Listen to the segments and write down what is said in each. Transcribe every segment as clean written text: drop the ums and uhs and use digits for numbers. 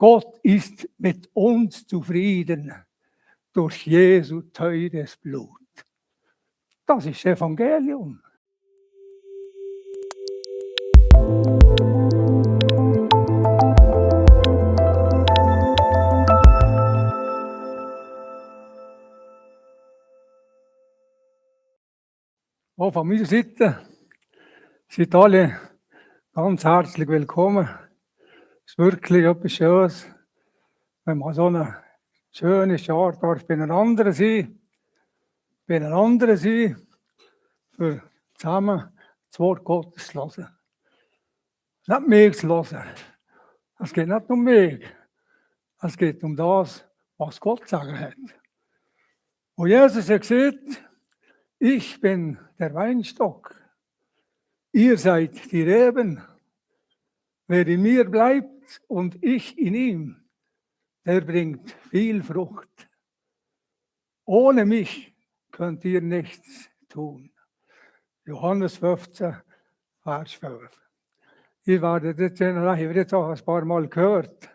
Gott ist mit uns zufrieden durch Jesu teures Blut. Das ist das Evangelium. Auch von meiner Seite sind alle ganz herzlich willkommen. Es ist wirklich etwas Schönes, wenn man so ein schönes Jahr darf beieinander sein, für zusammen das Wort Gottes zu hören. Nicht mich zu hören. Es geht nicht um mich. Es geht um das, was Gott zu sagen hat. Und Jesus hat gesagt, ich bin der Weinstock, ihr seid die Reben. Wer in mir bleibt und ich in ihm, der bringt viel Frucht. Ohne mich könnt ihr nichts tun. Johannes 15, Vers 5. Ich habe jetzt auch ein paar Mal gehört,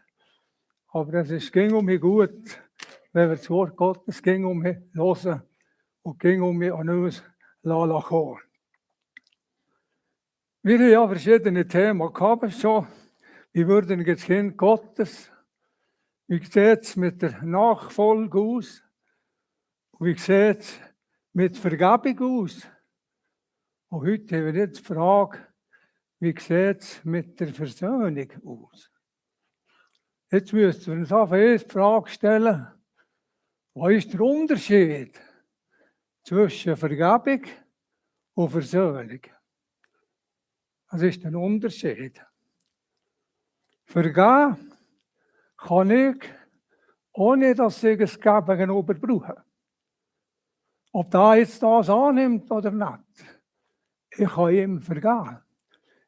aber es ging um mich gut, wenn wir das Wort Gottes ging um mich hören und ging um mich an uns kommen. Wir haben ja verschiedene Themen gehabt schon. Wie würden das Kind Gottes? Wie sieht es mit der Nachfolge aus? Wie sieht es mit Vergebung aus? Und heute haben wir jetzt die Frage, wie sieht es mit der Versöhnung aus? Jetzt müssen wir uns auf die Frage stellen, was ist der Unterschied zwischen Vergebung und Versöhnung? Was ist der Unterschied? Vergeben kann ich, ohne dass ich es gegenüber brauche. Ob der jetzt das annimmt oder nicht, ich kann ihm vergeben.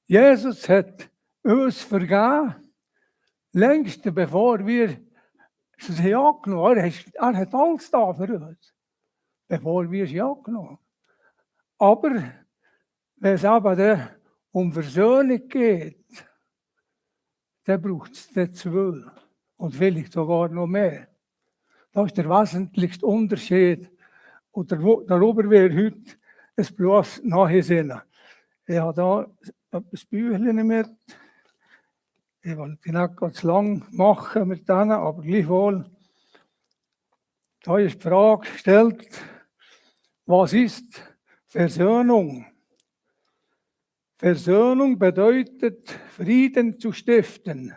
Jesus hat uns vergeben, längst bevor wir es angenommen haben. Er hat alles da für uns, bevor wir es angenommen haben. Aber wenn es eben um Versöhnung geht, dann braucht es den zwei und vielleicht sogar noch mehr. Das ist der wesentlichste Unterschied. Und darüber wird heute ein bloß nachsehen. Ich habe da ein Büchlein mit. Ich wollte nicht ganz lang machen mit denen, aber gleichwohl. Da ist die Frage gestellt, was ist Versöhnung? Versöhnung bedeutet, Frieden zu stiften,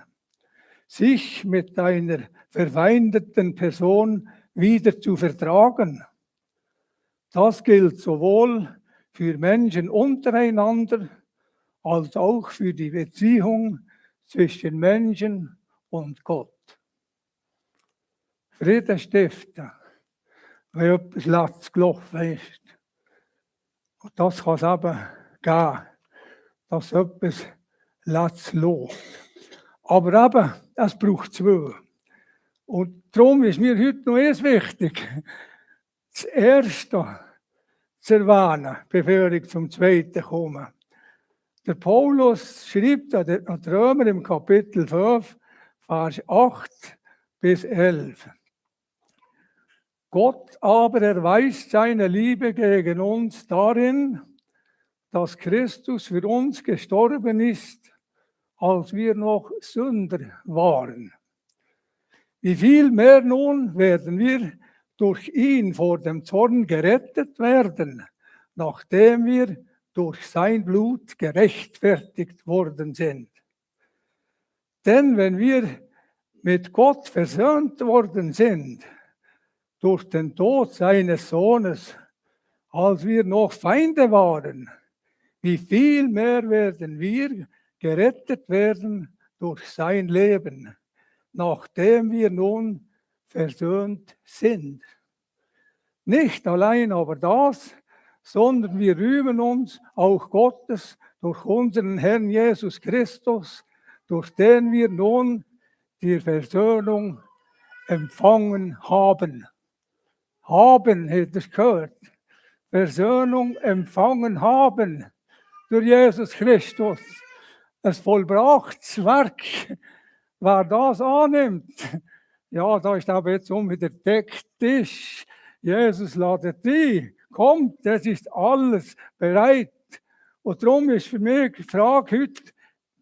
sich mit einer verfeindeten Person wieder zu vertragen. Das gilt sowohl für Menschen untereinander als auch für die Beziehung zwischen Menschen und Gott. Frieden stiften, wenn etwas Latz gelaufen ist. Und das kann es eben geben, dass etwas Latz läuft. Aber eben, es braucht zwei. Und darum ist mir heute noch eins wichtig, das Erste zu erwähnen, bevor ich zum Zweiten komme. Der Paulus schreibt an die Römer im Kapitel 5, Vers 8 bis 11. Gott aber erweist seine Liebe gegen uns darin, dass Christus für uns gestorben ist, als wir noch Sünder waren. Wie viel mehr nun werden wir durch ihn vor dem Zorn gerettet werden, nachdem wir durch sein Blut gerechtfertigt worden sind. Denn wenn wir mit Gott versöhnt worden sind, durch den Tod seines Sohnes, als wir noch Feinde waren, wie viel mehr werden wir gerettet werden durch sein Leben, nachdem wir nun versöhnt sind. Nicht allein aber das, sondern wir rühmen uns auch Gottes durch unseren Herrn Jesus Christus, durch den wir nun die Versöhnung empfangen haben. Haben, hätte ich gehört. Versöhnung empfangen haben durch Jesus Christus. Das vollbrachtes Werk, wer das annimmt, ja, da ist aber jetzt wieder deckt Tisch. Jesus ladet ein. Kommt, das ist alles bereit. Und darum ist für mich die Frage heute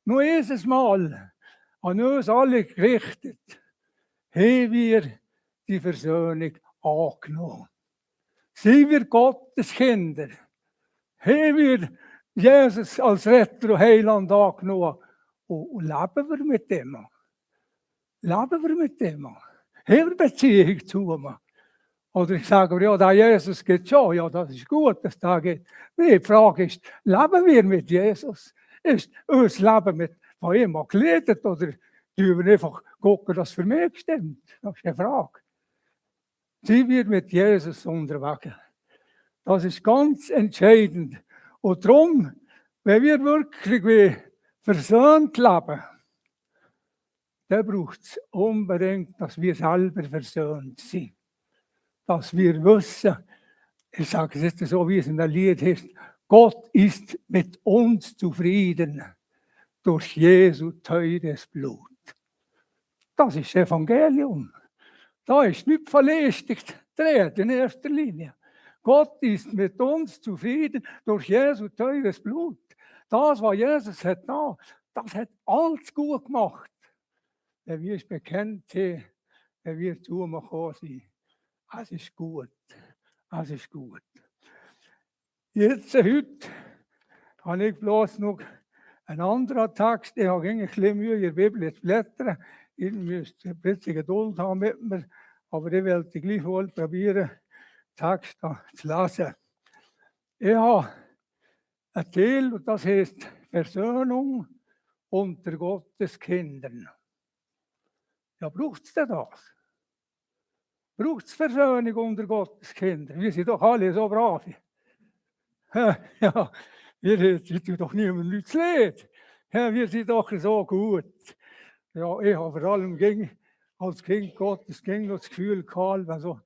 nur dieses Mal an uns alle gerichtet. Haben wir die Versöhnung angenommen? Sind wir Gottes Kinder? Haben wir Jesus als Retter und Heiland angenommen? Und leben wir mit dem? Leben wir mit dem? Haben wir Beziehung zu ihm? Oder ich sage, ja, der Jesus geht schon, ja, das ist gut, dass der geht. Nee, die Frage ist, leben wir mit Jesus? Ist unser Leben von ihm geleitet oder tun wir einfach gucken, dass es für mich stimmt? Das ist eine Frage. Sind wir mit Jesus unterwegs? Das ist ganz entscheidend. Und darum, wenn wir wirklich wie versöhnt leben, dann braucht es unbedingt, dass wir selber versöhnt sind. Dass wir wissen, ich sage es jetzt so, wie es in der Lied heißt, Gott ist mit uns zufrieden durch Jesu teures Blut. Das ist das Evangelium. Da ist nichts verlästigt drin in erster Linie. Gott ist mit uns zufrieden durch Jesu teures Blut. Das, was Jesus hat da, das hat alles gut gemacht. Wenn wir es bekennt haben, wenn wir zu ihm gekommen sind. Es ist gut. Es ist gut. Jetzt, heute, habe ich bloß noch einen anderen Text. Ich habe ein bisschen Mühe, in der Bibel zu blättern. Ihr müsst ein bisschen Geduld haben mit mir. Aber ich werde gleichwohl probieren, den Text zu lesen. Ich habe einen Teil, und das heißt Versöhnung unter Gottes Kindern. Ja, braucht es denn das? Braucht es Versöhnung unter Gottes Kindern? Wir sind doch alle so brav. Ja, wir tun doch niemandem nichts leid. Ja, wir sind doch so gut. Ja, ich habe vor allem als Kind Gottes noch das Gefühl gehabt, also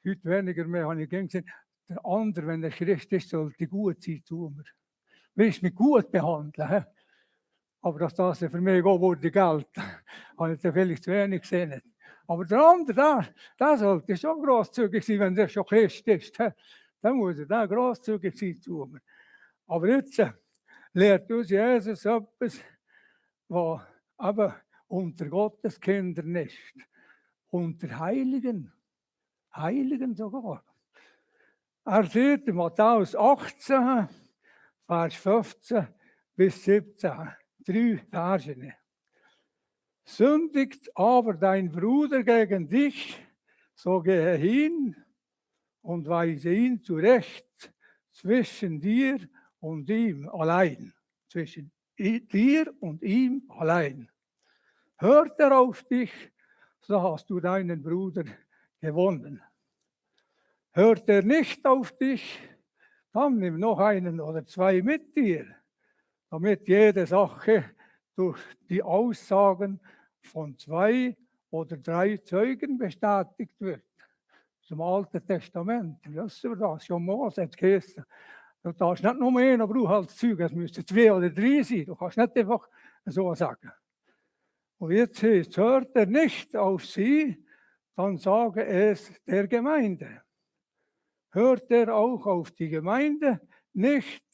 heute weniger mehr, habe ich gesehen, der andere, wenn er Christ ist, sollte gut sein zu mir. Willst mich gut behandeln. He? Aber dass das für mich auch wurde Geld, habe ich vielleicht zu wenig gesehen. Aber der andere, der sollte schon grosszügig sein, wenn der schon Christ ist. Dann muss er grosszügig sein zu mir. Aber jetzt lehrt uns Jesus etwas, was aber unter Gottes Kindern ist. Unter Heiligen. Heiligen sogar. Er sagt in Matthäus 18, Vers 15 bis 17. 3 Verse. Sündigt aber dein Bruder gegen dich, so gehe hin und weise ihn zurecht zwischen dir und ihm allein. Zwischen dir und ihm allein. Hört er auf dich, so hast du deinen Bruder gewonnen. Hört er nicht auf dich, dann nimm noch einen oder zwei mit dir, damit jede Sache durch die Aussagen von 2 oder 3 Zeugen bestätigt wird. Zum Alten Testament, wissen wir das, schon Mose hat geheißen. Du darfst nicht nur einen brauchen als Zeuge, es müssten 2 oder 3 sein, du kannst nicht einfach so sagen. Und jetzt heißt, hört er nicht auf sie, dann sage es der Gemeinde. Hört er auch auf die Gemeinde nicht,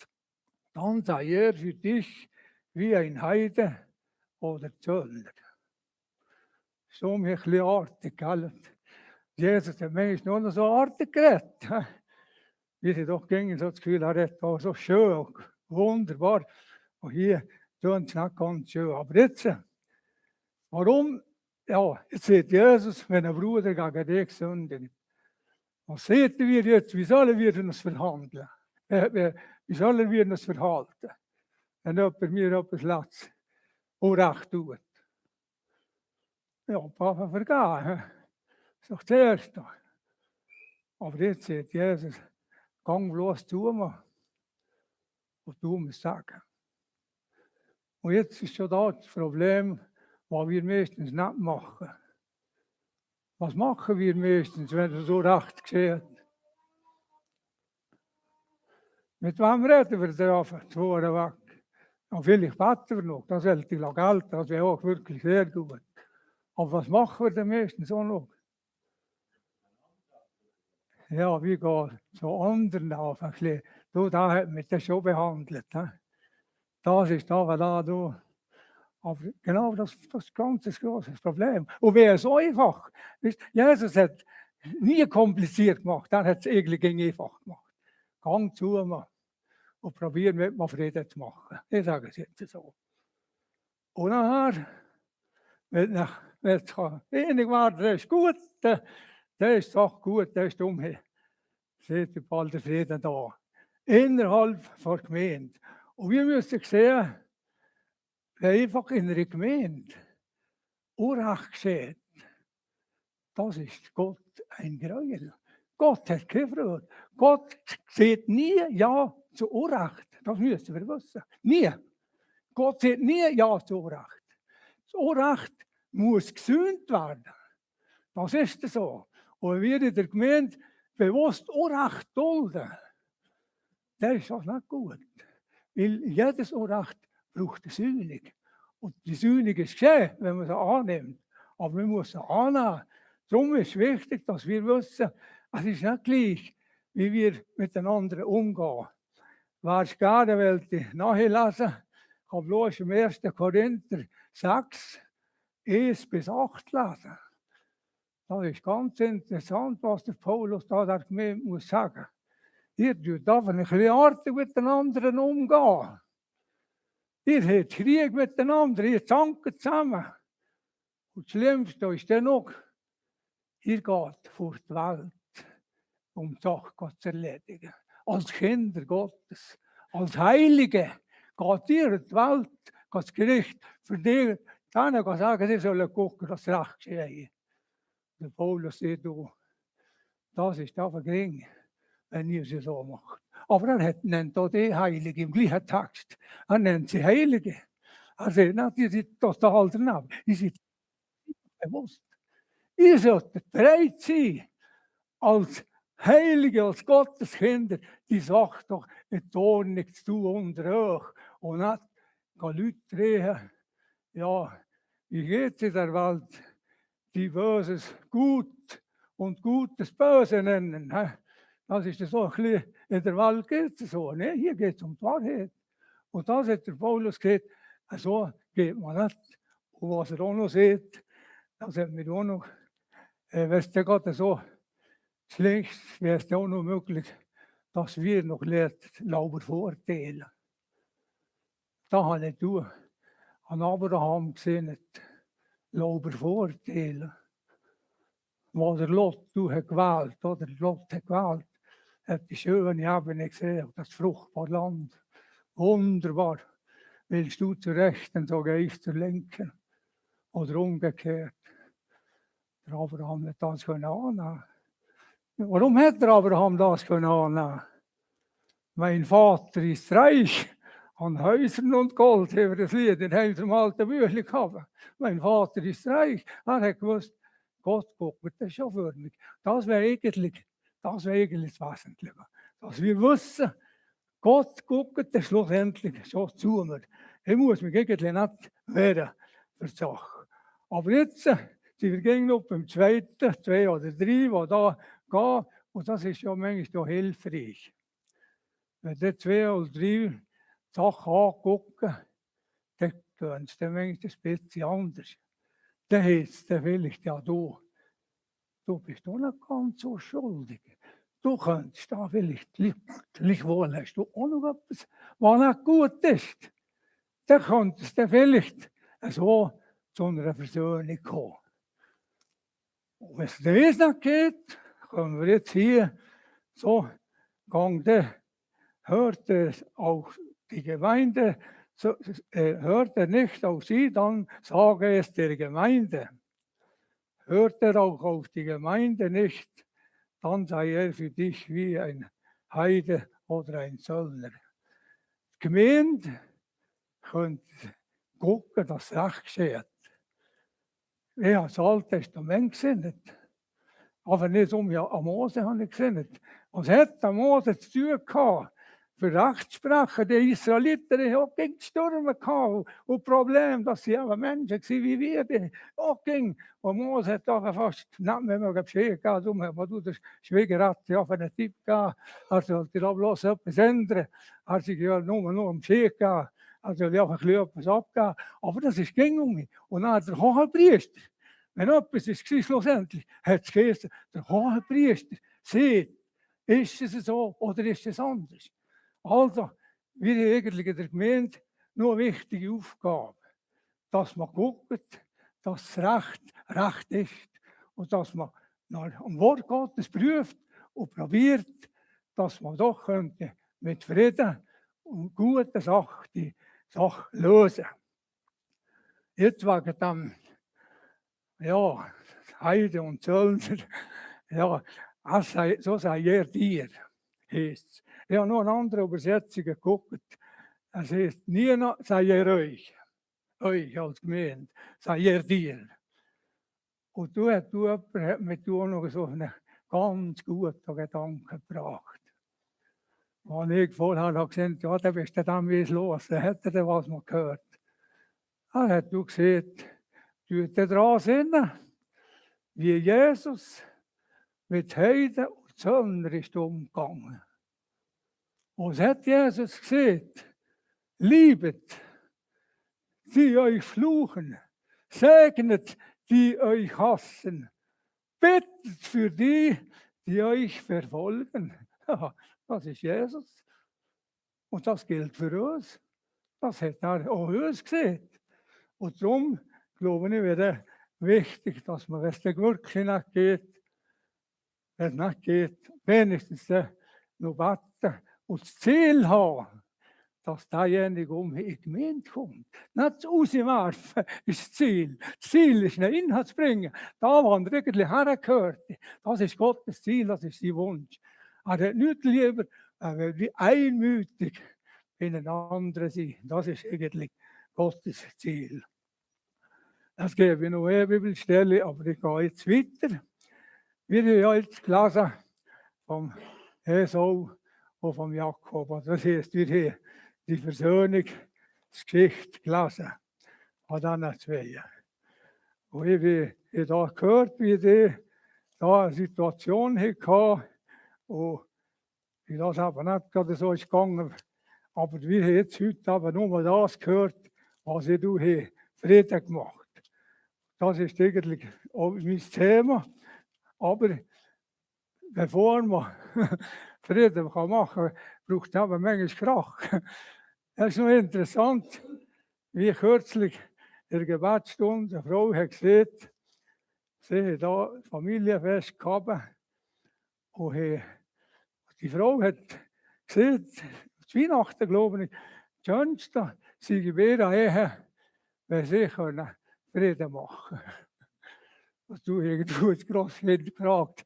dann sei er für dich wie ein Heide oder Zöllner. So ein bisschen artig, gell? Jesus hat manchmal nur so artig geredet. Wir sind doch gegen so das Gefühl, er redet auch so schön, wunderbar. Und hier tun es nicht ganz schön. Aber jetzt, warum? Ja, jetzt sagt Jesus, wenn ein Bruder gegen dich sündigt. Was sehen wir jetzt? Wie sollen wir uns verhandeln? Wie sollen wir uns verhalten? Wenn jemand mir etwas lässt, Unrecht tut. Ja, Papa vergeben. Das ist doch das Erste. Aber jetzt sagt Jesus, gang bloß zu mir und du mir sagen. Und jetzt ist schon da das Problem, was wir meistens nicht machen. Was machen wir meistens, wenn es so recht geschieht? Mit wem reden wir da vorne weg? Und vielleicht beten wir noch, das sollte ich gelten, das wäre auch wirklich sehr gut. Aber was machen wir denn meistens auch noch? Ja, wie geht zu anderen auf ein bisschen. Du, da hat mich das schon behandelt. Ne? Das ist da, du. Aber genau das ist ganz ein großes Problem. Und wäre es einfach. Jesus hat nie kompliziert gemacht, er hat es eigentlich einfach gemacht. Gang zu mal und probieren mit mal Frieden zu machen. Ich sage es jetzt so. Und nachher, wenn es wenig war, das ist gut, das ist doch gut, das ist umher. Seht bald der Frieden da. Innerhalb der Gemeinde. Und wir müssen sehen, wenn einfach in einer Gemeinde Unrecht geschieht, das ist Gott ein Gräuel. Gott hat keine Freude. Gott sieht nie Ja zu Unrecht. Das müssen wir wissen. Nie. Gott sieht nie Ja zu Unrecht. Das Unrecht muss gesühnt werden. Das ist so. Und wenn wir in der Gemeinde bewusst Unrecht dulden, dann ist das nicht gut. Weil jedes Unrecht braucht eine Sühnung. Und die Sühnung ist geschehen, wenn man sie annimmt. Aber man muss sie annehmen. Darum ist es wichtig, dass wir wissen, es ist nicht gleich, wie wir miteinander umgehen. Wer es gerne wollte nachlesen, kann bloß im 1. Korinther 6, 1 bis 8 lesen. Das ist ganz interessant, was der Paulus da der Gemeinde muss sagen. Ihr tut einfach ein bisschen artig miteinander umgehen. Ihr habt Krieg miteinander, ihr zankt zusammen. Und das Schlimmste ist dann noch, ihr geht vor die Welt, um die Sache zu erledigen. Als Kinder Gottes, als Heilige, geht ihr in die Welt, das Gericht für die, denen kann sagen, sie sollen gucken, dass Recht geschehen. Der Paulus sagt, du, das ist aber gering, wenn ihr sie so macht. Aber er nennt auch die Heilige im gleichen Text. Er nennt sie Heilige. Er sagt nicht, ihr seid total daneben. Ihr seid bewusst. Ihr solltet bereit sein, als Heilige, als Gotteskinder, die Sache doch in Ordnung zu tun unter euch. Und nicht Leute drehen, ja, wie geht es in der Welt? Die Böses gut und Gutes böse nennen. Das ist so ein bisschen, in der Welt geht es so. Ne? Hier geht es um die Wahrheit. Und das hat der Paulus gesagt, so geht man nicht. Und was er auch noch sieht, das hat mir auch noch, wenn es gerade so schlecht wäre es auch noch möglich, dass wir noch lauter verurteilen. Da habe ich an Abraham gesehen, lauter verurteilen. Was der Lot hat gewählt, oder Lot hat gewählt, hat die schöne Ebene gesehen, das fruchtbare Land. Wunderbar. Willst du zur Rechten, so gehe ich zur Linken. Oder umgekehrt. Der Abraham hat das annehmen. Warum hat der Abraham das annehmen? Mein Vater ist reich an Häusern und Gold, haben wir das Lied in unserem alten Büchlein gehabt. Mein Vater ist reich. Er hat gewusst, Gott guckt das schon für mich. Das wäre eigentlich das Wesentliche. Dass wir wissen, Gott guckt das schlussendlich schon zu mir. Ich muss mich eigentlich nicht wehren für die Sache. Aber jetzt sind wir gegen noch beim zweiten, 2 oder 3, die da gehen. Und das ist ja manchmal hilfreich. Wenn die 2 oder 3 Sachen angucken, dann tun sie dann manchmal ein bisschen anders. Dann heißt es dann vielleicht, ja, du bist doch nicht ganz so schuldig. Du könntest da vielleicht, gleichwohl hast du auch noch etwas, was nicht gut ist. Dann könntest du vielleicht so zu einer Versöhnung kommen. Und wenn es das nicht geht, können wir jetzt hier so gehen, hört er auch die Gemeinde, hört er nicht auf sie, dann sage es der Gemeinde. Hört er auch auf die Gemeinde nicht, dann sei er für dich wie ein Heide oder ein Zöllner. Die Gemeinde könnte gucken, dass Recht geschieht. Ich habe das Alte Testament gesehen, aber nicht um ja, an Mose habe ich gesehen. Was hat der Mose zu tun gehabt, für Recht sprechen. Die Israeliten die haben auch gegen die Stürme gehabt und Probleme, dass sie aber Menschen waren wie wir, die auch ging. Und Mose hat doch fast nicht mehr Bescheid gegeben, aber du, der Schwieger hat ja für einen Tipp gegeben, also die da bloß etwas ändern, hat sich ja nur um Bescheid gegeben, also ja einfach etwas abgegeben, aber das ist ging um mich. Und dann hat der Hohepriester, wenn etwas ist schlussendlich, hat es geheißen, der Hohepriester sieht, ist es so oder ist es anders? Also, wir haben eigentlich in der Gemeinde nur eine wichtige Aufgabe, dass man guckt, dass das Recht ist und dass man nach dem Wort Gottes prüft und probiert, dass man doch könnte mit Frieden und guten Sachen die Sache lösen. Jetzt wegen dem, ja, Heide und Zöllner, ja, so sei er dir, heisst es. Ich habe noch eine andere Übersetzung geguckt. Es heißt, niemand sei er euch als Gemeinde, sei er dir. Und du hat mir noch so einen ganz guten Gedanken gebracht. Als ich vorher gesehen habe, ja, da bist du dann wie los, da hätte er was mal gehört. Er hat du gesehen, du dran sind, wie Jesus mit Heiden und Zöllner ist umgegangen. Und was hat Jesus gesagt? Liebet, die euch fluchen, segnet, die euch hassen, bittet für die, die euch verfolgen. Ja, das ist Jesus. Und das gilt für uns. Das hat er auch uns gesehen. Und darum glaube ich, wäre wichtig, dass man, wenn es wirklich nicht geht, wenn es nicht geht, wenigstens noch beten und das Ziel haben, dass derjenige in die Gemeinde kommt. Nicht rauswerfen ist das Ziel. Das Ziel ist, ihn hinzubringen, da wo er irgendwie hergehört. Das ist Gottes Ziel, das ist sein Wunsch. Er hat nichts lieber, er will einmütig ineinander sein. Das ist eigentlich Gottes Ziel. Das gebe ich noch eine Bibelstelle, aber ich gehe jetzt weiter. Wir haben ja jetzt gelesen vom Esau und vom Jakob. Also das heißt, wir haben die Versöhnungsgeschichte gelesen von diesen zwei. Und ich habe da gehört, wie die da eine Situation hatten. Und ich lasse aber nicht gerade so ist gegangen. Aber wir haben jetzt heute aber nur mal das gehört, was ich habe Frieden gemacht. Das ist eigentlich auch mein Thema. Aber bevor man Frieden machen kann, braucht es aber manchmal Krach. Es ist noch interessant, wie kürzlich in der Gebetsstunde eine Frau hat gesagt, sie hat da Familienfest gehabt und die Frau hat gesagt, zu Weihnachten glaube ich, das Schönste sei gewesen an Ehe, wenn sie Frieden machen können. Und du irgendwo das Grosskind gefragt,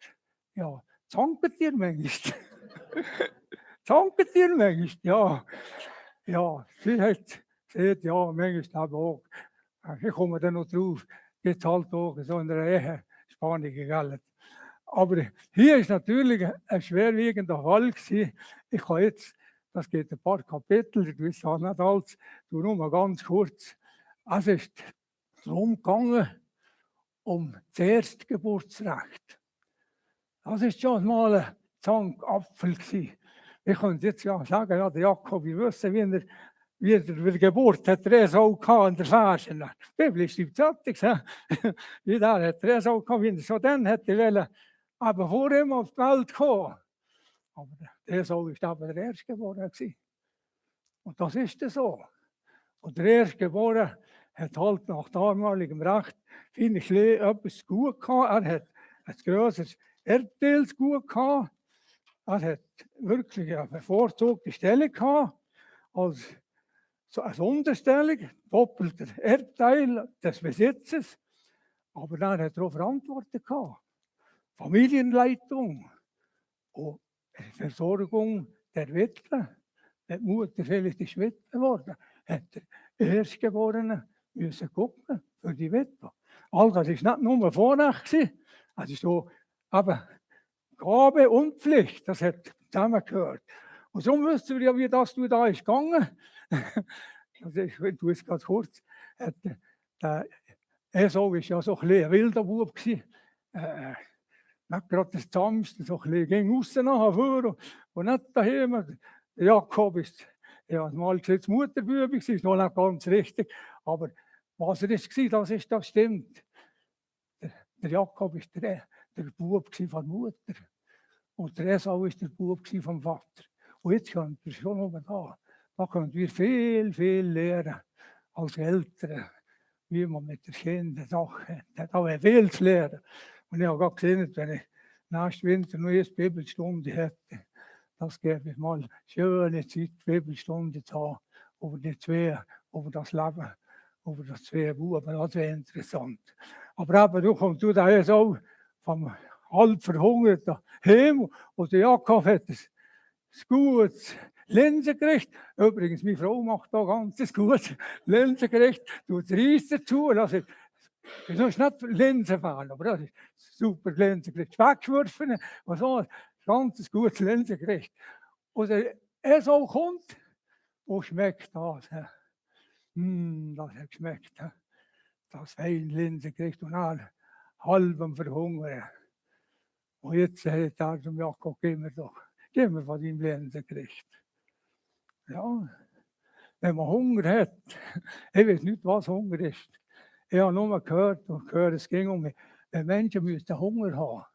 ja, zanket ihr manchmal? Zanket ihr manchmal? Ja. Ja, sie hat gesagt, ja, manchmal auch. Ich komme da noch drauf, jetzt halt auch so in der Ehe Spannung gegangen. Aber hier ist natürlich ein schwerwiegender Fall gewesen. Ich kann jetzt, das geht ein paar Kapitel, ich weiß auch nicht alles, nur mal ganz kurz. Es ist darum gegangen, um das Erstgeburtsrecht. Das ist schon mal ein Zankapfel gewesen. Ich könnte jetzt ja sagen, ja, der Jakob, wir wissen, wie er die Geburt hat Esau gehabt in der Fersen. Die Bibel ist fertig, wie der hat Esau gehabt, wie er so dann hätte wollen, aber vor ihm auf die Welt kommen. Aber der Esau ist aber der Erstgeborene gewesen. Und das ist so. Und der Erstgeborene hat halt nach damaligem Recht viele etwas gut gehabt. Er hat ein grösseres Erbteilsgut gehabt. Er hat wirklich eine bevorzugte Stelle gehabt, als so eine Sonderstellung, doppelter Erbteil des Besitzes. Aber dann hat er auch Verantwortung gehabt. Familienleitung und Versorgung der Witwe. Die Mutter vielleicht ist Witwe geworden, hat der Erstgeborene müssen gucken für die Witwe. Also das war nicht nur Vorrecht, es ist so eben Gabe und Pflicht, das hat zusammengehört. Und so wissen wir ja, wie das da ist gegangen. Also ich tue es ganz kurz. Der Esau war ja so ein bisschen ein wilder Bub gewesen. Nicht gerade das Zamste, so ein bisschen ging raus nachher vor und nicht daheim. Der Jakob ist, ja, mal gesagt, Mutterbübe, ist noch nicht ganz richtig. Aber was er ist, das stimmt. Der Jakob ist der Bub von der Mutter. Und der Esau ist der Bub vom Vater. Und jetzt können wir schon noch da. Da können wir viel, viel lernen als Eltern, wie man mit den Kindern Sachen hat. Da wäre viel zu lernen. Und ich habe gerade gesehen, wenn ich nächsten Winter noch eine Bibelstunde hätte, das gäbe ich mal schöne Zeit, Bibelstunde zu haben, über die zwei, über das Leben, über das zwei Buben. Das wäre interessant. Aber eben, du kommst da jetzt auch vom halb verhungerten Heim und der Jakob hat ein gutes Linsengericht. Übrigens, meine Frau macht da ganz gutes Linsengericht, tut Reis dazu. Das ist nicht Linsenfan, aber das ist super Linsengericht. Speckschwürfen und so, ein ganz gutes Linsengericht. Und der Esau kommt, wo schmeckt das? Das hat geschmeckt. Das feine Linsengericht und dann halb am Verhungern. Und jetzt sagt er zum Jakob, gib mir von deinem Linsengericht. Ja, wenn man Hunger hat, ich weiß nicht, was Hunger ist. Ich habe nur gehört, es ging um mich. Wenn Menschen müssen Hunger haben,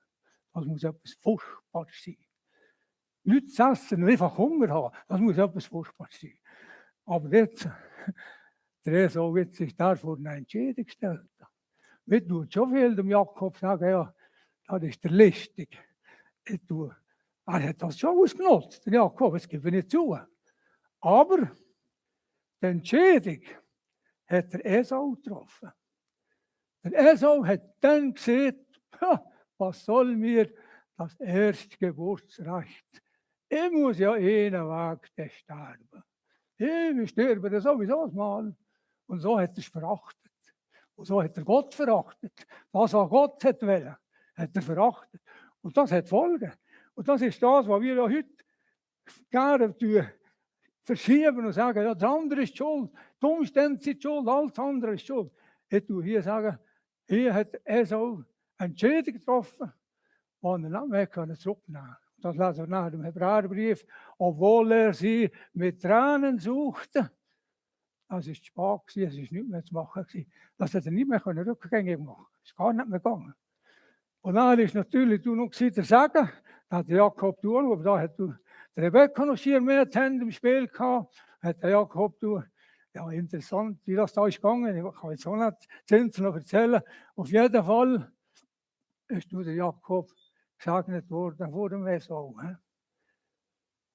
das muss etwas Furchtbares sein. Nichts zu essen, einfach Hunger haben, das muss etwas Furchtbares sein. Aber jetzt, der Esau wird sich da vor eine Entscheidung gestellt. Wir tun schon viel dem Jakob sagen, ja, das ist der Listig. Er hat das schon ausgenutzt, der Jakob, das gebe ich nicht zu. Aber die Entscheidung hat der Esau getroffen. Der Esau hat dann gesehen, was soll mir das Erstgeburtsrecht? Ich muss ja einen Weg sterben. Ich sterbe das sowieso mal. Und so hat er es verachtet. Und so hat er Gott verachtet. Das, was Gott hat wollen, hat er verachtet. Und das hat Folgen. Und das ist das, was wir ja heute gerne verschieben und sagen, ja, das andere ist schuld, die Umstände sind schuld, alles andere ist schuld. Ich tue hier sagen, hier hat Esau eine Entscheidung getroffen, die er nicht mehr zurücknehmen konnte. Das lesen wir nach dem Hebräerbrief, obwohl er sie mit Tränen suchte. Das war spät, es war nicht mehr zu machen. Das hat er nicht mehr rückgängig machen. Es ist gar nicht mehr gegangen. Und dann ist natürlich noch der Sagen, da hat Jakob tun, aber da hat der Rebekka noch viel mehr Hände im Spiel gehabt. Hat der Jakob tun. Ja, interessant, wie das da ist gegangen. Ich kann jetzt auch nicht Zinsen noch erzählen. Auf jeden Fall ist der Jakob gesegnet worden vor dem Esau.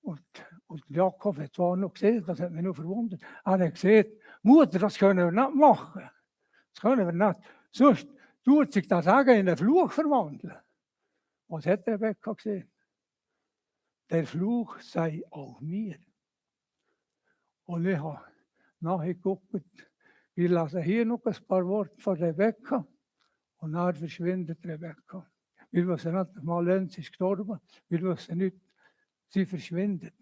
Und Jakob hat zwar noch gesehen, das hat mich noch verwundert. Er hat gesagt, Mutter, das können wir nicht machen. Das können wir nicht. Sonst tut sich das Sagen in einen Fluch verwandeln. Was hat Rebekka gesehen? Der Fluch sei auch mir. Und ich habe nachgeguckt, wir lesen hier noch ein paar Worte von Rebekka und dann verschwindet Rebekka. Wir wissen nicht, mal Lenz ist gestorben, wir wissen nicht, sie verschwindet.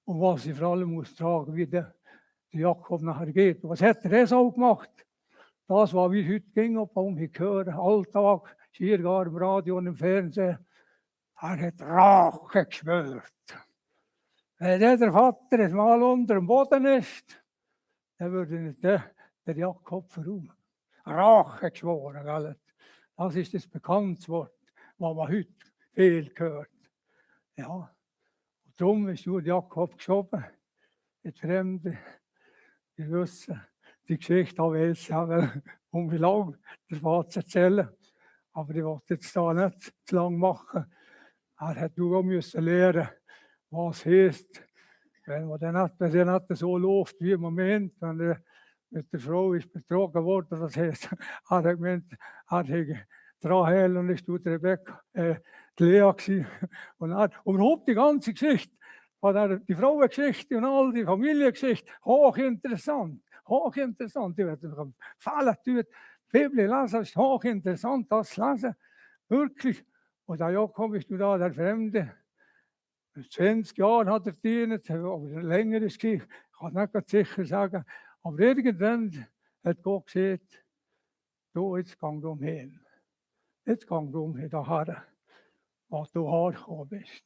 Und was sie vor allem muss tragen, wie der Jakob nachher geht. Was hat der Esau gemacht? Das, was wir heute gehen, um zu hören, Alltag, Schiergar im Radio und im Fernsehen, er hat Rache geschwört. Wenn der Vater jetzt mal unter dem Boden ist, dann würde nicht der Jakob verräumen. Rache geschworen, gell? Das ist das bekannte Wort, was man heute viel hört. Ja, und darum ist nur Jakob geschoben. Die Fremden, die wissen, die Geschichte habe ich jetzt um wie lange der Vater erzählen. Aber ich wollte jetzt da nicht zu lang machen. Er hat nur müssen lernen, was heißt, wenn man dann nicht so läuft, wie man meint, wenn er mit der Frau ist betrogen worden, das heißt, er hat gemeint, er hat Rahel und ist Rebekka, die Lea gewesen. Und überhaupt die ganze Geschichte, die Frauengeschichte und all die Familiengeschichte, hochinteressant, hochinteressant. Ich werde noch empfehlen, die Bibel lesen, es ist hochinteressant, das zu lesen, wirklich. Und da Jakob ist da, der Fremde, 20 Jahre hat er gedient, aber länger ist es, ich kann nicht ganz sicher sagen. Aber irgendwann hat Gott gesagt, du, jetzt geh du hin. Jetzt geh du hin, daher, was du hergekommen bist.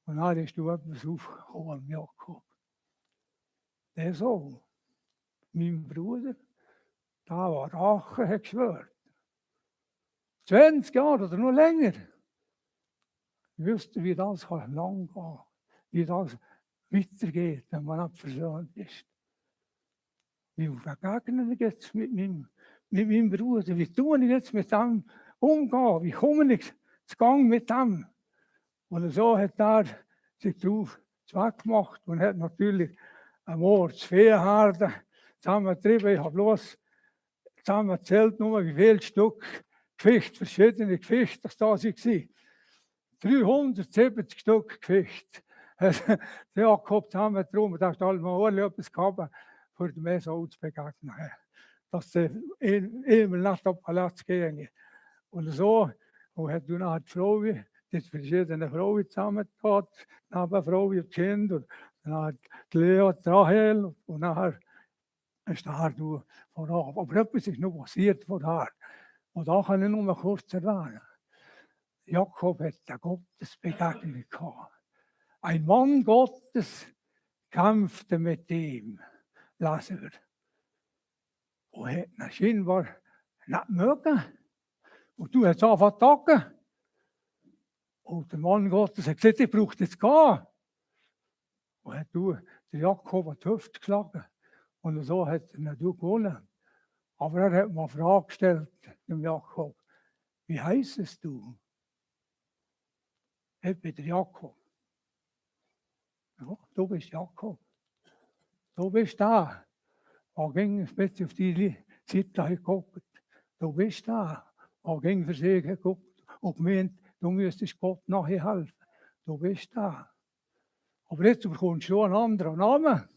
Und dann ist du etwas aufgekommen, Jakob. Der Sohn, mein Bruder, da war Rache, hat geschwört. 20 Jahre oder noch länger. Wüsste, wie das lang gehen, wie das weitergeht, wenn man nicht versöhnt ist. Wie begegnen wir jetzt mit meinem Bruder? Wie tue ich jetzt mit dem umgehen? Wie komme ich zu Gang mit dem? Und so hat er sich darauf zweckgemacht und hat natürlich einmal das Viehherden zusammengetrieben. Ich habe bloß zusammengezählt, nur wie viel Stück Gewicht, verschiedene Gewichte das da waren. 370 Stück Gewicht. Der Jakob zusammengetragen und dachte, alle etwas gehabt, für den Mesau zu begegnen. Dass sie immer nicht auf den Platz gehen. Und so hat dann die Frau, die verschiedene Frauen zusammengetan, neben Frau und Kind, und dann hat die Lea, die Rahel, und nachher ist der du voran. Aber etwas ist noch passiert vorher. Und da kann ich nur mal kurz erwähnen. Jakob hat eine Gottesbegegnung gehabt. Ein Mann Gottes kämpfte mit ihm, lesen wir. Und hat ihn scheinbar nicht mögen. Und du hast angefangen zu tagen. Und der Mann Gottes hat gesagt, ich brauche jetzt gehen. Und hat der Jakob an die Hüfte geschlagen. Und so hat er ihn gewonnen. Aber er hat mir eine Frage gestellt, dem Jakob. Wie heisst du? Ich bin der Jakob. Ja, du bist Jakob. Du bist da. Er ging ein bisschen auf die Zeit geguckt. Du bist da. Er ging für sich geguckt und gemeint, du müsstest Gott nachher helfen. Du bist da. Aber jetzt bekommst du einen anderen Namen.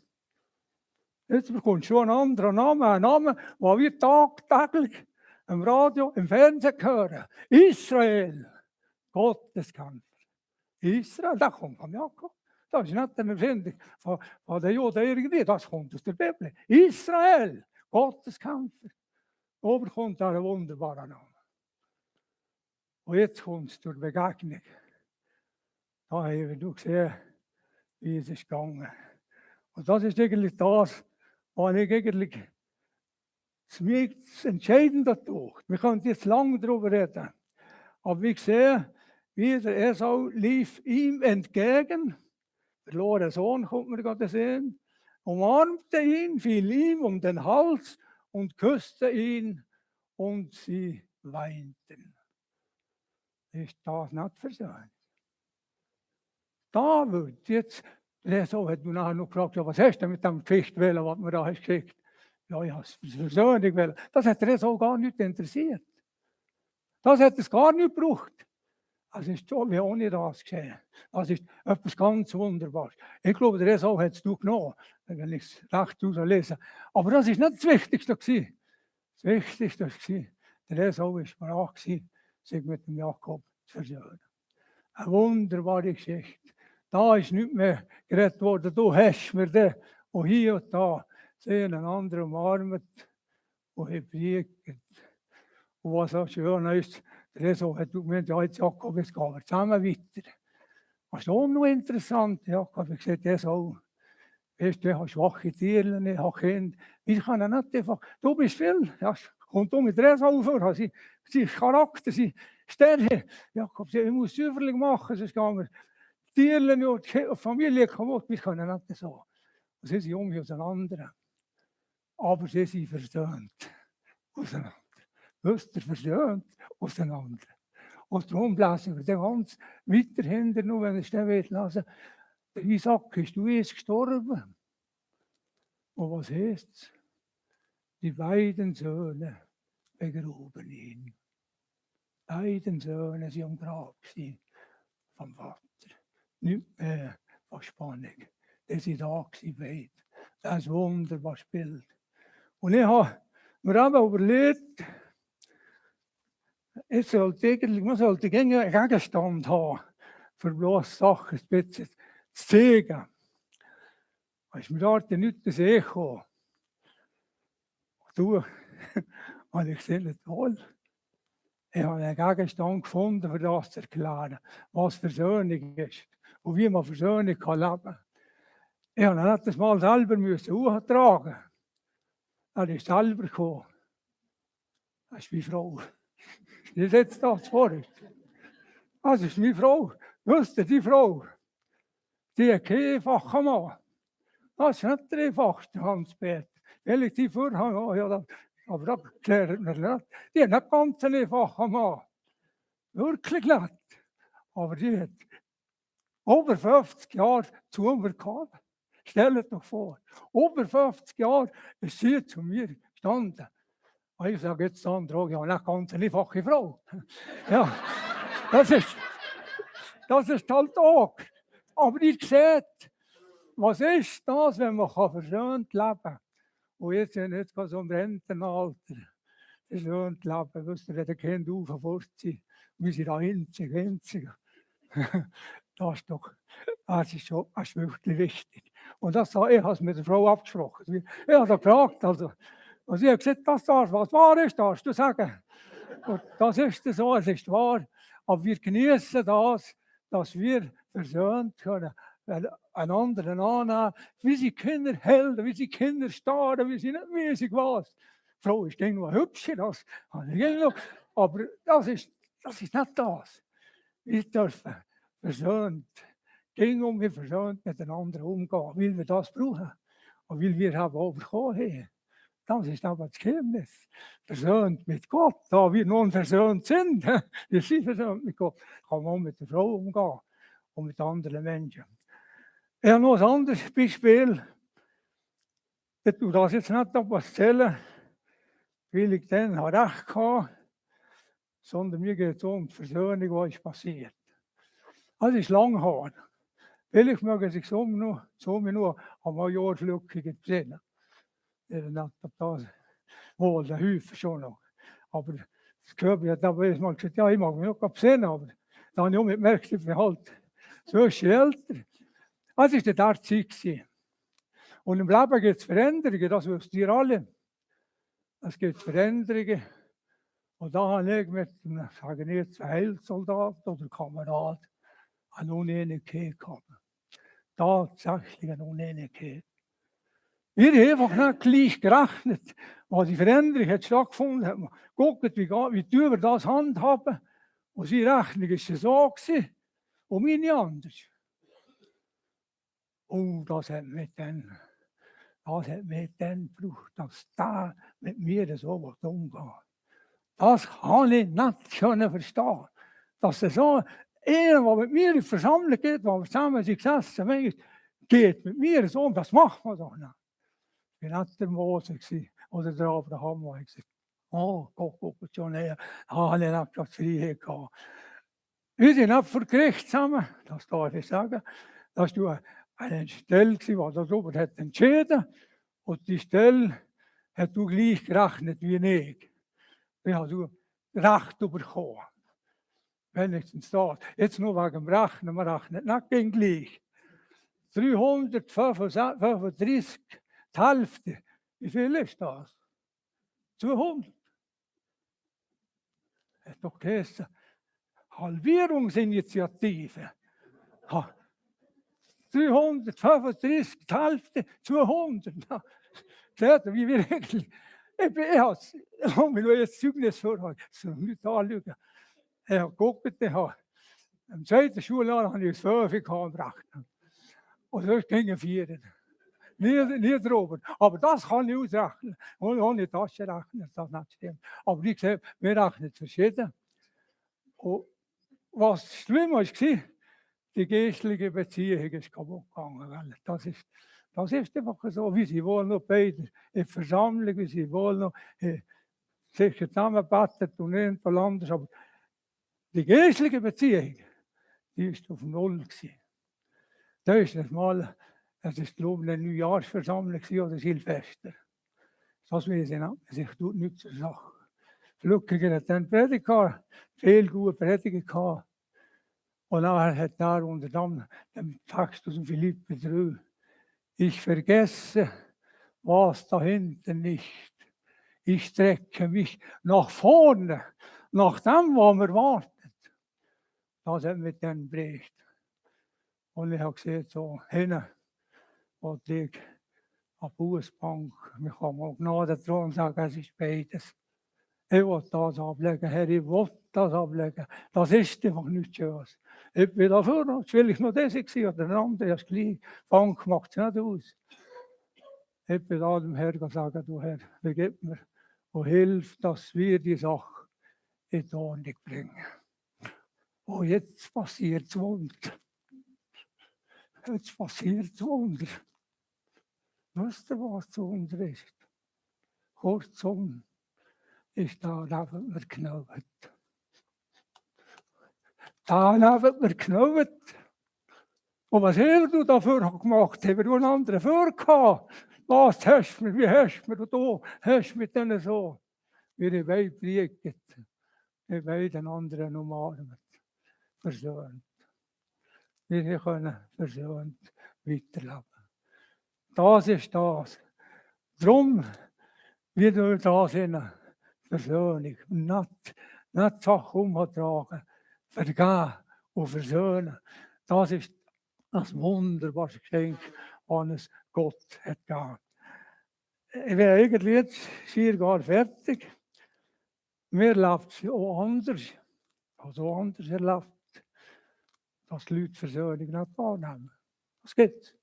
Jetzt bekommst du einen anderen Namen. Einen Namen, den wir tagtäglich im Radio, im Fernsehen hören. Israel. Gotteskämpfer. Israel, das kommt von Jakob. Das ist nicht eine Erfindung von den Juden irgendwie, das kommt aus der Bibel. Israel, Gotteskämpfer. Ober kommt ein wunderbarer Name. Und jetzt kommt es zur Begegnung. Da haben wir gesehen, wie es ist gegangen. Und das ist eigentlich das, was ich eigentlich das Entscheidende tue. Wir können jetzt lange darüber reden. Aber wir sehen, wie der Esau lief ihm entgegen. Verlorene Sohn, kommt man gerade sehen. Umarmte ihn, fiel ihm um den Hals und küsste ihn und sie weinten. Ist das nicht versöhnt? Da wird jetzt, der Esau hat mir nachher noch gefragt, ja, was hast du mit dem Gewicht wählen, was mir da hast geschickt? Ja, ich habe es Versöhnung wählen. Das hat der Esau gar nicht interessiert. Das hat es gar nicht gebraucht. Es ist so wie ohne das geschehen. Das ist etwas ganz Wunderbares. Ich glaube, der Esau hat es genommen, wenn ich es recht lese. Aber das ist nicht das Wichtigste gewesen. Das Wichtigste war, der Esau war bereit gewesen, sich mit dem Jakob zu versöhnen. Eine wunderbare Geschichte. Da ist nicht mehr geredet worden, du hast mir den, und hier und da sehen einander umarmt und gepriegt. Und was auch schön ist, der Esau hat gemeint, ja, jetzt Jakob, jetzt gehen wir zusammen weiter. Das ist auch noch interessant, Jakob hat gesagt, Esau, weißt du, ich habe schwache Tiere, ich habe Kinder, ich kann nicht einfach, du bist viel, ja, kommt mit der Esau vor, sein Charakter, seine Stärke. Jakob sagt, ich muss Süferling machen, sonst gehen wir Tiere und die Familie kaputt, wir können nicht so. Und sie sind auseinander. Aber sie sind versöhnt auseinander. Wisst ihr, versöhnt auseinander. Und darum lesen wir den ganz weiter hinten, nur wenn ihr es nicht lesen will. Der Isaac ist du jetzt gestorben. Und was heißt es? Die beiden Söhne begruben ihn. Beiden Söhne sind am Grab vom Vater. Nicht mehr von Spannung. Die sind da gewesen, beide. Das ist ein wunderbares Bild. Und ich habe mir eben überlegt, man sollte einen Gegenstand haben für bloß Sachen ein bisschen zu zeigen. Als wir dort nicht das Echo, du, habe ich gesehen, toll. Ich habe einen Gegenstand gefunden, für das zu erklären, was Versöhnung ist und wie man Versöhnung kann leben. Ich habe nicht das Mal selber tragen. Er ist selber gekommen. Das ist meine Frau. Die sitzt da vorne. Das ist meine Frau. Wisst ihr, die Frau, die hat keinen einfachen Mann. Das ist nicht der einfachste, Hans-Peter. Weil ich die vorher habe, ja, aber das klärt mir nicht. Die hat nicht ganz einen einfachen Mann. Wirklich nicht. Aber die hat über 50 Jahre zu mir gehabt. Stellt euch vor, über 50 Jahre ist sie zu mir gestanden. Und ich sage jetzt, Sandra, ja, nicht ganz eine einfache Frau. Ja, das ist halt auch. Aber ihr seht, was ist das, wenn man versöhnt leben kann? Und jetzt sind jetzt so im Rentenalter. Versöhnt leben, wisst ihr, wenn der Kind aufgefasst sind, wir sind da winzig. Das ist wirklich wichtig. Und das ich habe es mit der Frau abgesprochen. Ich habe gefragt, also, und sie hat gesagt, das darf, was wahr ist, darfst du sagen. Und das ist so, es ist wahr. Aber wir genießen das, dass wir versöhnt können, einander annehmen, wie sie Kinder helfen, wie sie Kinder starren, wie sie nicht mäßig was. Die Frau ist irgendwo hübscher, das habe ich noch. Aber das ist nicht das. Wir dürfen versöhnt, wir versöhnt miteinander umgehen, weil wir das brauchen und weil wir haben überkommen haben. Das ist aber das Geheimnis. Versöhnt mit Gott, da wir nun versöhnt sind. Wir sind versöhnt mit Gott. Kann man auch mit der Frau umgehen und mit anderen Menschen. Ich habe noch ein anderes Beispiel. Ich tue das jetzt nicht erzählen, weil ich dann recht hatte, sondern mir geht es um die Versöhnung, was ist passiert. Das ist Langhaar. Vielleicht mögen sich so nur einmal Jahrflückige sehen. Nicht das wohl, der Hüfer schon noch. Aber das Körper hat aber mal gesagt, ja, ich mag mich noch sehen, aber dann habe ich auch gemerkt, ich bin halt so älter. Das war der Zeit. Und im Leben gibt es Veränderungen, das wisst ihr alle. Es gibt Veränderungen. Und da habe ich mit einem, sagen wir jetzt, Heilsoldat oder Kamerad eine Uneinigkeit gehabt. Tatsächlich eine Uneinigkeit. Wir haben einfach nicht gleich gerechnet, was die Veränderung hat stattgefunden hat. Guckt, wie die über das handhaben. Und seine Rechnung war so gewesen, und meine anders. Und das hat mich dann gebraucht, dass da mit mir so was umgeht. Das kann ich nicht verstehen. Dass so einer, der mit mir in die Versammlung geht, wo wir zusammen sind gesessen, geht mit mir so um, das macht man doch nicht. Ich war nicht der Mose oder der Abraham, wo ich gesagt oh, Gott, schon näher. Da habe ich nicht das Freiheit gehabt. Wir sind nicht vor Gericht zusammen, das darf ich sagen. Das war eine Stelle, die darüber hat entschieden. Und die Stelle hat du gleich gerechnet wie ich. Ich habe Recht bekommen. Wenigstens das. Jetzt nur wegen dem Rechnen, man rechnet nicht gleich. 335, die Hälfte. Wie viel ist das? 200. Das hat doch geheißen, Halbierungsinitiative. 335, die Hälfte, 200. Seht ihr, wie wir eigentlich. Ich habe nur jetzt Zeugnis vorhaben, das soll nicht anschauen. Ich habe geguckt, im zweiten Schuljahr habe ich das 5 gehabt rechnen. Und sonst ging 4. Nie drüber. Aber das kann ich ausrechnen. Und ohne Tasche rechnen, das nicht stimmt. Aber wie gesagt, wir rechnen verschieden. Und was schlimm war, die geistliche Beziehung ist kaputt gegangen. Das ist einfach so, wie sie wohl noch beide in der Versammlung, wie sie wohl noch sich zusammenbettet und irgendwo anders. Aber die geistliche Beziehung, die ist auf Null gewesen. Da ist das mal, es ist glaube ich eine Neujahrsversammlung oder Silvester. Das weiß ich nicht, sich tut nichts zur Sache. Flückiger hat dann Predigt gehabt, viel gute Prediger gehabt. Und nachher hat er unter dem Text aus dem Philipper 3, ich vergesse, was da hinten nicht. Ich strecke mich nach vorne, nach dem, was mir wartet. Das hat mich dann geprägt. Und ich habe gesehen, so hinten, wo ich an der Fußbank, ich kann mal Gnade dran sagen, es ist beides. Ich will das ablegen, Herr, ich will das ablegen. Das ist einfach nichts Schönes. Ich bin dafür, jetzt will ich noch das gewesen oder ein anderer, das gleich. Bank macht es nicht aus. Ich bin da dem Herrn gesagt, du Herr, vergib mir und hilf, dass wir die Sache in die Ordnung bringen. Oh, jetzt passiert das Wunder. Jetzt passiert das Wunder. Wisst ihr, was das Wunder ist? Kurzum, ist da neben mir geknallt. Da neben mir geknallt. Und was du dafür gemacht? Haben wir einen anderen für gehabt? Was hast du mir? Wie hast du mir? Und du hast mit denen so. Wir beide briegt. Wir beide den anderen umarmt. Versöhnt. Wir können versöhnt weiterleben. Das ist das. Darum, wir tun da sind, Versöhnung. Nicht Sachen umtragen. Vergeben und versöhnen. Das ist das wunderbare Geschenk, das uns Gott hat gegeben. Ich wäre eigentlich jetzt schier gar fertig. Mir läuft es auch anders. Also anders erlebt, dass die Leute Versöhnung nicht wahrnehmen. Das gibt.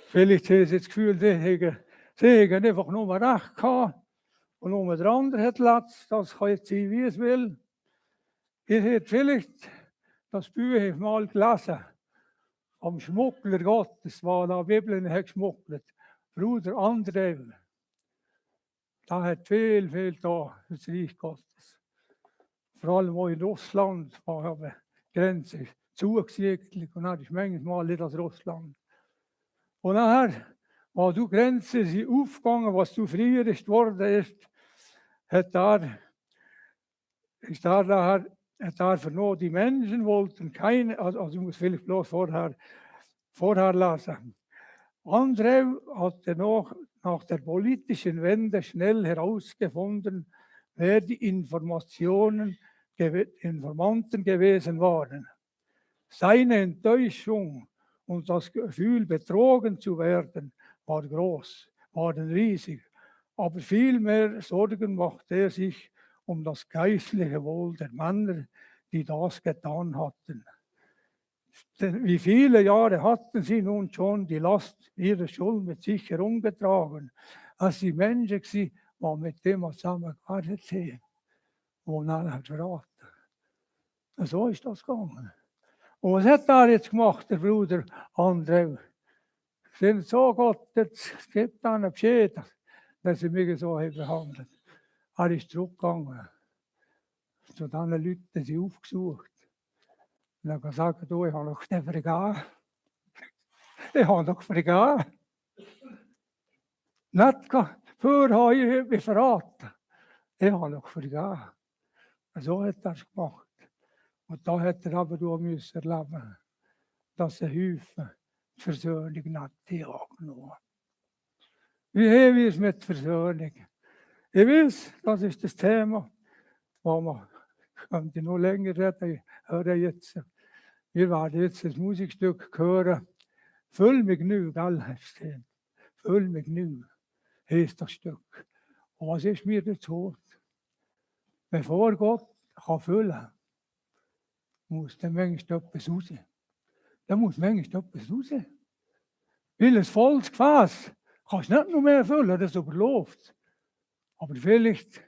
Vielleicht haben sie das Gefühl, sie haben einfach nur recht gehabt und nur der andere hat Platz. Das kann jetzt sein, wie es will. Ihr habt vielleicht das Buch mal gelesen. Am Schmuggler Gottes, der da Bibeln hat geschmuggelt. Bruder André. Da hat viel da, das Reich Gottes. Vor allem auch in Russland, wo die Grenze zugesiegelt und dann ist manchmal nicht das Russland. Und nachher, wo die Grenzen sind aufgegangen, was zu früher ist worden ist, hat er vernommen, die Menschen wollten keine, also ich muss vielleicht bloß vorher lesen. André hatte noch nach der politischen Wende schnell herausgefunden, wer die Informanten gewesen waren. Seine Enttäuschung und das Gefühl, betrogen zu werden, waren riesig. Aber viel mehr Sorgen machte er sich um das geistliche Wohl der Männer, die das getan hatten. Denn wie viele Jahre hatten sie nun schon die Last ihrer Schuld mit sich herumgetragen, als die Menschen sie mal mit dem zusammengearbeitet haben, wo man hat verraten. So ist das gegangen. Und was hat er jetzt gemacht, der Bruder André? Sind so Gott, jetzt gibt einen Bescheid, dass sie mich so haben behandelt. Er ist zurückgegangen zu den Leuten, die sie aufgesucht. Und er hat gesagt, du, ich habe noch nicht vergeben. Ich habe noch vergeben. Nicht vorher habe ich mich verraten. Ich habe noch vergeben. So hat er es gemacht. Und da hat er aber auch müssen erleben, dass er Häufen die Versöhnung nicht angenommen hat. Wie haben wir es mit Versöhnung? Ich weiß, das ist das Thema, wo man könnte noch länger reden. Ich höre jetzt, wir werden jetzt das Musikstück hören. Füll mich neu, gell? Füll mich neu, heißt das Stück. Und was ist mir dazu? Bevor Gott kann füllen, muss dann manchmal etwas raus. Da muss manchmal etwas raus. Weil ein volles Gefäß kannst du nicht noch mehr füllen, das überläuft. Aber vielleicht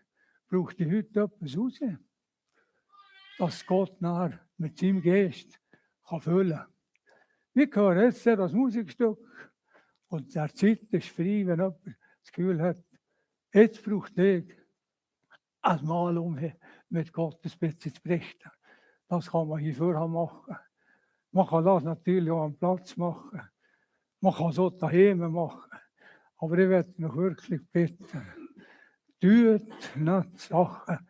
braucht die heute etwas raus, dass Gott nachher mit seinem Geist kann füllen kann. Wir hören jetzt das Musikstück und der Zeit ist frei, wenn jemand das Gefühl hat, jetzt braucht ich ein Mal, um mit Gott ein bisschen zu berichten. Das kann man hier vorher machen. Man kann das natürlich auch am Platz machen. Man kann so daheim machen. Aber ich werde noch wirklich bitten, tut nicht Sachen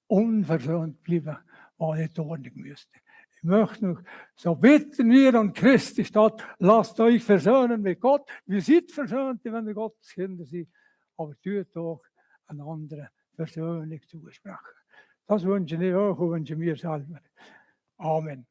unversöhnt bleiben, die nicht ordentlich müssten. möchte noch, so bitten wir an Christi statt, lasst euch versöhnen mit Gott. Wir sind versöhnt, wenn wir Gottes Kinder sind, aber tut doch einander Versöhnung zusprechen. Das wünsche ich euch und wünsche mir selber. Amen.